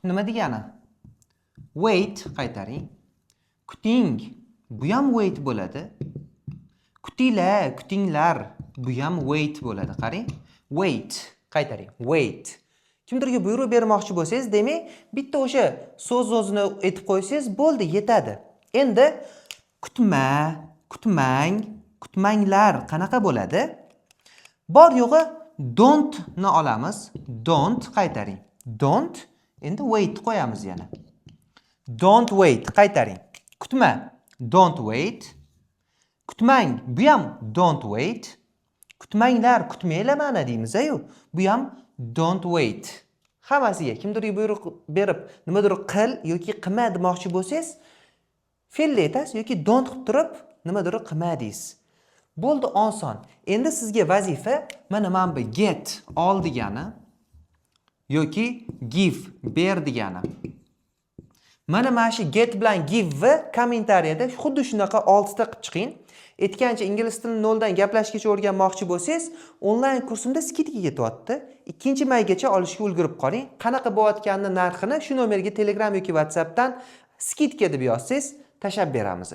Nima degani? Wait, qaytaring. Kuting, bu ham wait bo'ladi. Kutinglar, kutinglar, bu ham wait bo'ladi. Qarang, wait, qaytaring, wait. Kimdirga buyruq bermoqchi bo'lsangiz, demak, bitta o'sha so'z o'zini aytib qo'ysangiz bo'ldi, yetadi. Endi kutma, kutmang, kutmanglar qanaqa bo'ladi? Bor yo'g'i don't ni olamiz. Don't, qaytaring, don't. Endi wait qo'yamiz yana. Don't wait, qaytaring. Kutma, don't wait. Kutmang, bu ham don't wait. Kutmanglar, kutmanglar mana deymiz-yu, bu ham don't wait. Hammasiga kimdirga buyruq berib, nimadir qil yoki qilma demoqchi bo'lsangiz, fe'lni aytasiz yoki don't qilib turib nimadir qilma deysiz. Bo'ldi, oson. Endi sizga vazifa mana bu get, ol degani yoki give, ber degani. Mana shu get bilan give kommentariyada xuddi shunaqa oltita qilib chiqing. Aytgancha, ingliz tilini noldan gaplashishgacha o'rganmoqchi bo'lsangiz, onlayn kursimda скидка ketyapti. 2 maygacha olishga ulgurib qoling. Qanaqa bo'layotganini, narxini shu nomerga Telegram yoki WhatsAppdan "скидка" deb yozsangiz, tashlab beramiz.